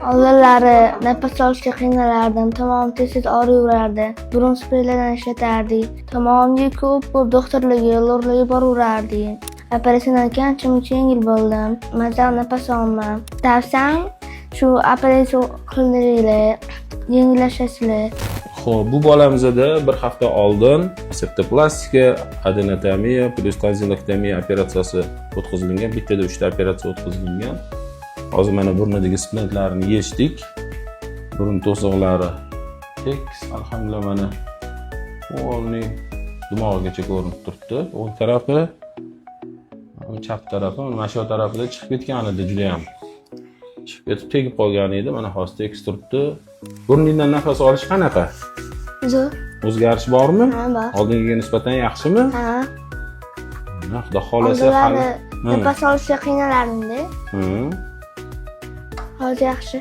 Oldinlari nafas olishga qiynalardim, tomog'im tez-tez og'riyverardi. Burun spreylardan ishlatardik. Tomog'imga ko'p-ko'p doktorlarga, lorlarga boraverardik. Operatsiyadan keyin ancha-muncha yengil bo'ldim. Mazali nafas olman. Tavsiyam shu operatsiya qildiringlar, yengillashasizlar. Xo'p, bu bolamizda bir hafta oldin septoplastika, adenotomiya plyus tonzillektomiya operatsiyasi o'tkazilgan. Bittada uchta operatsiya o'tkazilgan. Hozir mana burnidagi splentlarini yechdik. Burun to'siqlari tekis, alhamdulillah, mana полный dimog'igacha ko'rinib turibdi. O'ng tarafi, chap tarafi, mana shu tarafida chiqib ketgan edi juda ham. Chiqib ketib tegib qolgan edi. Mana hozir tekis turibdi. Burningdan nafas olish qanaqa? Zo'r. O'zgarish bormi? Ha, bor. Oldingiga nisbatan yaxshimi? Ha. Mana, Xudo xohlasa hali. Oldinlari nafas olishga qiynalardim-da. Hozir yaxshi.